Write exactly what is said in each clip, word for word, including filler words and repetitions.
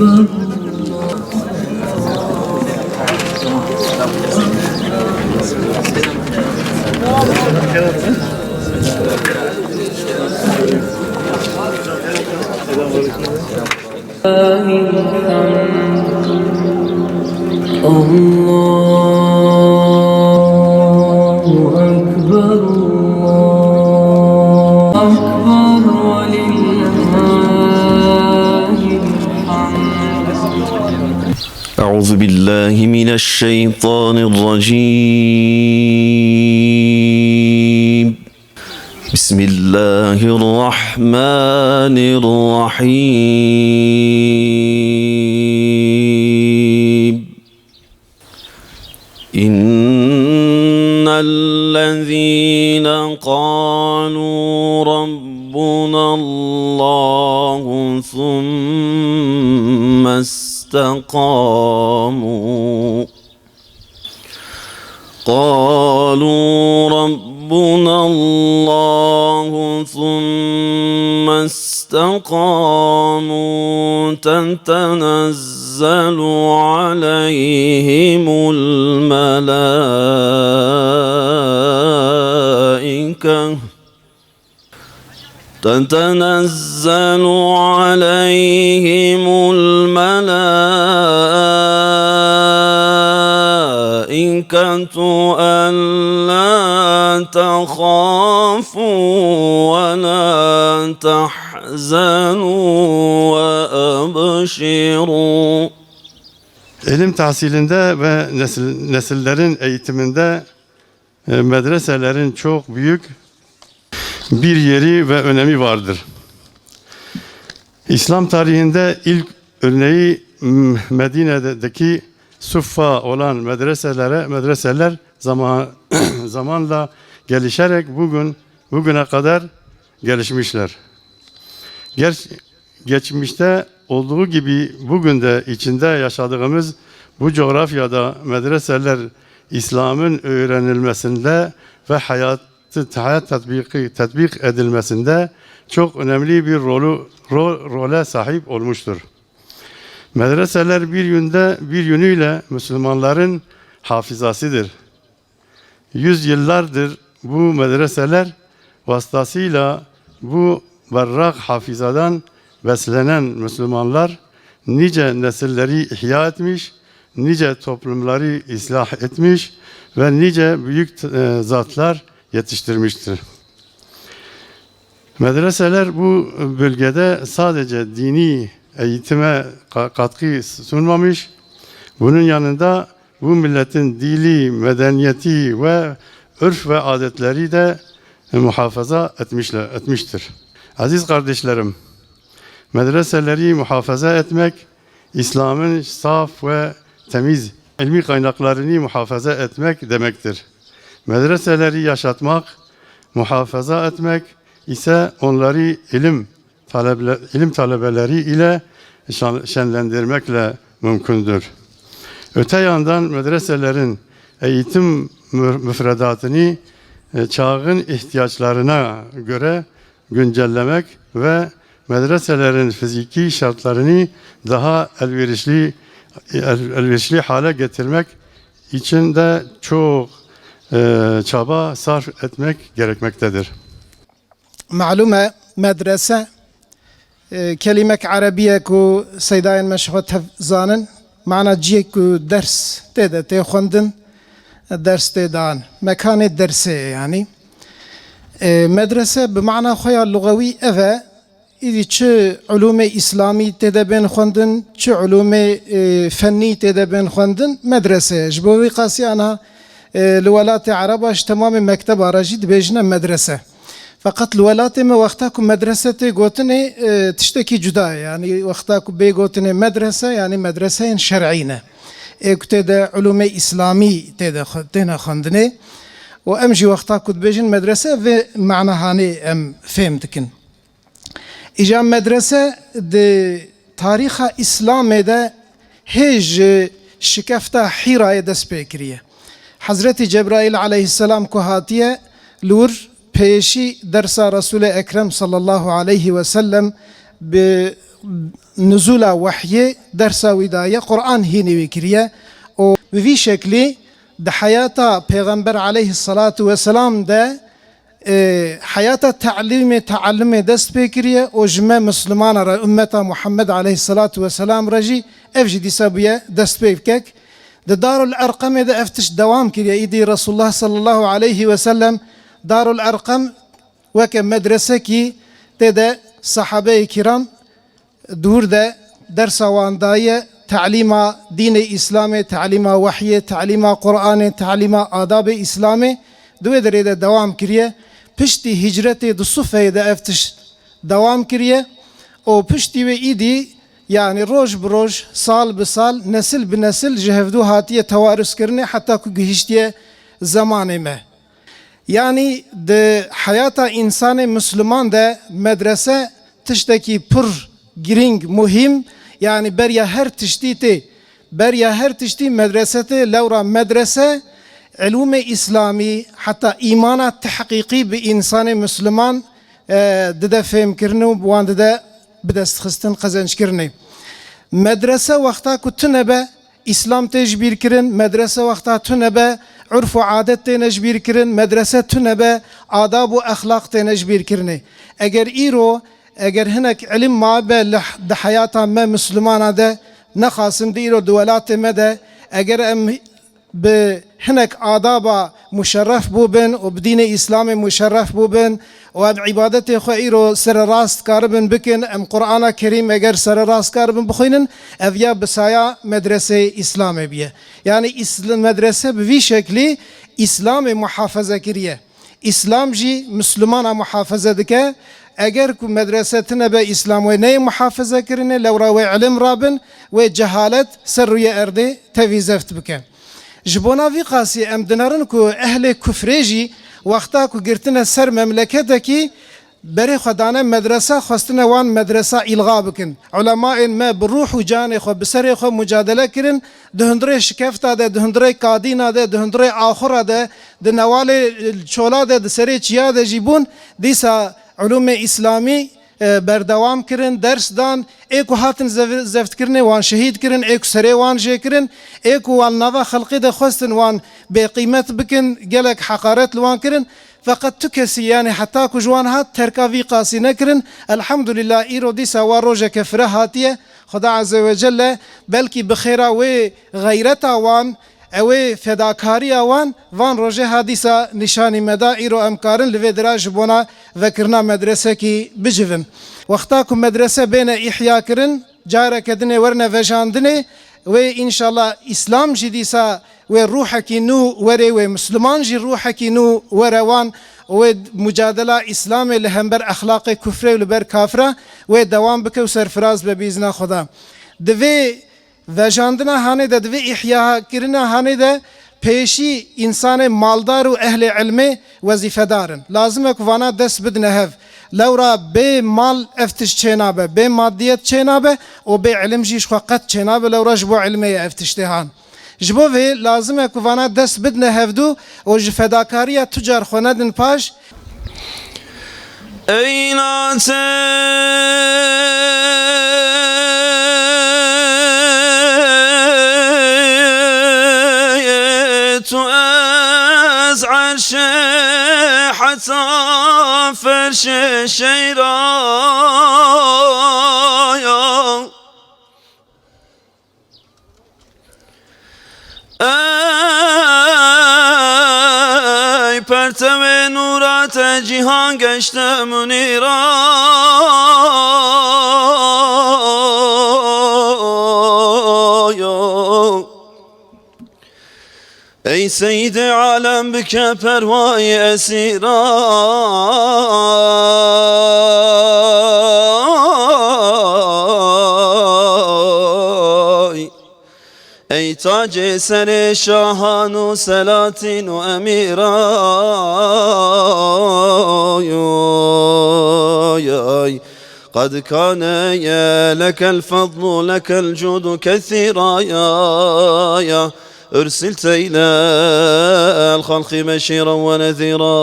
لله الحمد. الله أكبر، الله أكبر، ولله الحمد. أعوذ بالله من الشيطان الرجيم. بسم الله الرحمن الرحيم. إن الذين قالوا ربنا الله ثم استقاموا، قالوا ربنا الله ثم استقاموا تتنزل عليهم الملائكة تتنزل عليهم الملائكة ألا تخافوا ولا تحزنوا وأبشروا. İlim tahsilinde ve nesil, nesillerin eğitiminde, e, medreselerin çok büyük bir yeri ve önemi vardır. İslam tarihinde ilk örneği, m-, Medine'deki Suffa olan medreselere, medreseler zaman, zamanla gelişerek bugün, bugüne kadar gelişmişler. Ger-, geçmişte olduğu gibi bugün de içinde yaşadığımız bu coğrafyada medreseler İslam'ın öğrenilmesinde ve hayat, hayat tatbiki, tatbik edilmesinde çok önemli bir rolü, ro-, role sahip olmuştur. Medreseler bir yönde, bir yönüyle Müslümanların hafızasıdır. Yüzyıllardır bu medreseler vasıtasıyla bu berrak hafizadan beslenen Müslümanlar nice nesilleri ihya etmiş, nice toplumları ıslah etmiş ve nice büyük, e, zatlar yetiştirmiştir. Medreseler bu bölgede sadece dini eğitime ka-, katkı sunmamış, bunun yanında bu milletin dili, medeniyeti ve örf ve adetleri de muhafaza etmişler, etmiştir. Aziz kardeşlerim, medreseleri muhafaza etmek, İslam'ın saf ve temiz ilmi kaynaklarını muhafaza etmek demektir. Medreseleri yaşatmak, muhafaza etmek ise onları ilim taleble-, ilim talebeleri ile şan-, şenlendirmekle mümkündür. Öte yandan medreselerin eğitim mü-, müfredatını, e, çağın ihtiyaçlarına göre güncellemek ve medreselerin fiziki şartlarını daha elverişli, el-, elverişli hale getirmek için de çok, e, çaba sarf etmek gerekmektedir. Malûm e, medrese, e, kelîmek erebî ye ku seydayên me ji xwe tev zanin, mana cihê ku ders tê de tê xwendin, ders tê dan. Mekanê dersê ye yanî. E, medrese bi mana xwe ya luxewî ev e, îdî çi ulûmê îslamî tê de bên xwendin, çi ulûmê, e, fennî tê de bên xwendin, medrese ye. Ji bo vî qasî ana, e, li welatê Ereba ji temamê mekteba re jî dibêjine medrese. Feqet li welatê me wexta ku medrese tê gotinê, e, tiştekî cuda ye. Yanî wexta ku bê gotinê medrese, yanî medreseyên şer'î ne. Ê ku tê de ulûmê îslamî tê de xwe-, têne xwendinê. Û em jî wexta ku dibêjin medrese, vê manahanê em fêm dikin. Îja medrese di tarîxa Îslamê de hê ji şikefta Hîrayê dest pê kiriye. Hezretî Cebraîl aleyhisselam ku hatiye li wir pêşî dersa Resûlê Ekrem sallallahu aleyhi ve sellem bi nuzula wehyê dersa wî daye, Quran hînî wî kiriye û bi vî şeklî di heyata Pêxember aleyhissalatu vesselam de, e, heyata te'lîmê, te'ellumê dest pê kiriye û ji me Mislimana re, ummeta Muhammed aleyhissalatu vesselam re jî ev jî dîsa bûye destpêkek. Di Darul Erqemê de ev tişt dewam kiriye. Îdî Resulullah sallallahu aleyhi ve sellem Darul Erqem weke medresekî tê de sahabeyê kiram dûr de dersa wan daye, te'lîma dînê Îslamê, te'lîma wehyê, te'lîma Qur'anê, te'lîma adabê Îslamê di wê derê de dewam kiriye. Piştî hicretê di Sufeyê de ev tişt dewam kiriye û piştî wê îdî, yanî roj bi roj, sal bi sal, nesil bi nesil ji hevdû hatiye tewarus kirinê heta ku gihiştiye zemanê me. Yanî di heyata însanê Misliman de medrese tiştekî pir girîng, muhîm, yanî beriya her tiştî tê. Beriya her tiştî medrese tê, lewra medrese ilûmê îslamî, heta îmana tehqîqî bi însanê Misliman, e, dide fêhmkirin û bi wan dide bidestxistin, qezenckirinê. Medrese wexta ku tune be, Îslam tê ji bîr kirin, medrese wexta tune be, urf û adet têne ji bîr kirin, medrese tune be, adab û exlaq têne ji bîr kirinê. Eger îro, eger hinek ilim mabe li, di heyata me Mislimana de, nexasim di îro di welatê me de, eger em bi hinek adaba muşerref bûbin û bi dînê Îslamê muşerref bûbin û em îbadetê xwe îro sererast karibin bikin, em Qur'ana Kerîm eger sererast karibin bixwînin, ev ya bi saya medreseyê Îslamê bûye. Yanî îsl-, medrese bi vî şeklî Îslamê muhafaze kiriye. Îslam jî Mislimana muhafaze dike. Eger ku medrese tune be, Îslam wê neyê muhafaze kirinê, lewra wê ilim rabin, wê cehalet ser rûyê erdê tevî zeft bike. Ji bona vî qasî em dinerin ku ehlê kufrê jî wexta ku girtine ser memleketekî, berê xwe dane medresa, xwestine wan medresa îlga bikin. Ulemayên me bi rûh û canê xwe, bi serê xwe mucadele kirin, di hundirê şikefta de, di hundirê kadîna de, di hundirê axura de, di newalê çola de, di serê çiya de jî bûn. Dîsa ulûmê îslamî e, berdewam kirin, ders dan, ê ku hatin zev-, zeftkirinê wan şehîd kirin, ê ku serê wan jê kirin, ê ku wan nava xelqê de xwestin wan bêqîmet bikin, gelek heqaret li wan kirin. Feqet tu kesî, yanî heta ku ji wan hat, terka vî qasî nekirin. Elhamdulillah, îro dîsa wa rojeke fireh hatiye. Xuda Azze ve Celle belkî bi xêra wê xeyreta wan, ew ê fedakariya wan, van rojê ha dîsa nîşanî me da, îro em karin li vê dira ji bona vekirina medresekî bicivin. Wexta ku medrese bêne îhya kirin, careke dinê werine vejandinê, wê înşallah Îslam jî dîsa wê rûhekî nû were, wê Misliman jî rûhekî nû were wan, wê mucadela Îslamê li hember exlaqê kufrê û li ber kafira wê dewam bike û serfiraz be bi îzna Xuda. Di vê vejandina hanê de, di vê îhyakirina hanê de pêşî însanê maldar û ehlê ilmê wezîfedar in. Lazim e ku vana dest bidine hev. Lewra bê mal ev tişt çênabe, bê madiyet çênabe û bê ilim jî ji xwe qet çênabe. Lewra ji bo ilmê ye ev tiştê han. Ji bo vê lazim e ku vana dest bidine hevdû û ji fedakariya tu car xwe nedin paş. Ey nate tu ez erşê heta ferşê şeyraya. Ey pertewê nûra te cîhan geşte munîra. Ey Seyyidê alem bike perwayê esîra. Ey tacê serê şahan û selatîn û emîra. Qed kane lekel fedlu lekel cudu kesîra. Ursilte ilel halqi beşîran ve nezîra.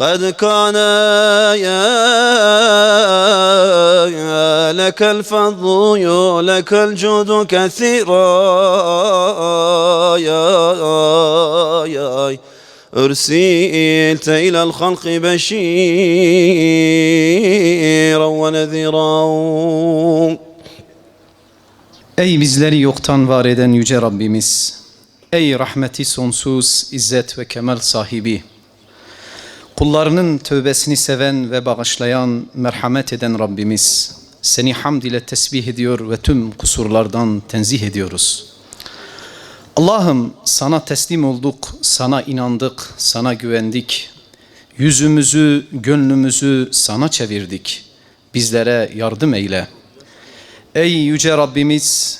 قد كان لك الفضل، لك الجود كثيرا، أرسلت إلى الخلق بشيرا ونذيرا. Ey bizleri yoktan var eden Yüce Rabbimiz! Ey rahmeti sonsuz, izzet ve kemal sahibi! Kullarının tövbesini seven ve bağışlayan, merhamet eden Rabbimiz, seni hamd ile tesbih ediyor ve tüm kusurlardan tenzih ediyoruz. Allah'ım, sana teslim olduk, sana inandık, sana güvendik. Yüzümüzü, gönlümüzü sana çevirdik. Bizlere yardım eyle. Ey Yüce Rabbimiz,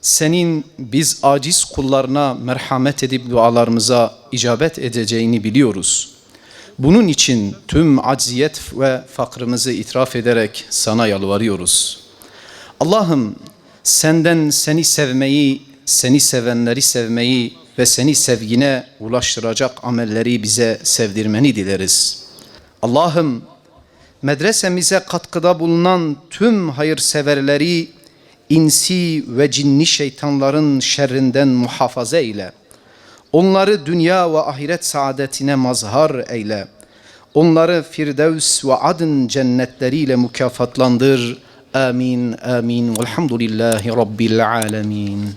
senin biz aciz kullarına merhamet edip dualarımıza icabet edeceğini biliyoruz. Bunun için tüm acziyet ve fakrımızı itiraf ederek sana yalvarıyoruz. Allah'ım, senden seni sevmeyi, seni sevenleri sevmeyi ve seni sevgine ulaştıracak amelleri bize sevdirmeni dileriz. Allah'ım, medresemize katkıda bulunan tüm hayırseverleri insi ve cinni şeytanların şerrinden muhafaza eyle. Onları dünya ve ahiret saadetine mazhar eyle. Onları Firdevs ve Adn cennetleriyle mükafatlandır. Amin, amin. Velhamdülillahi Rabbil alemin.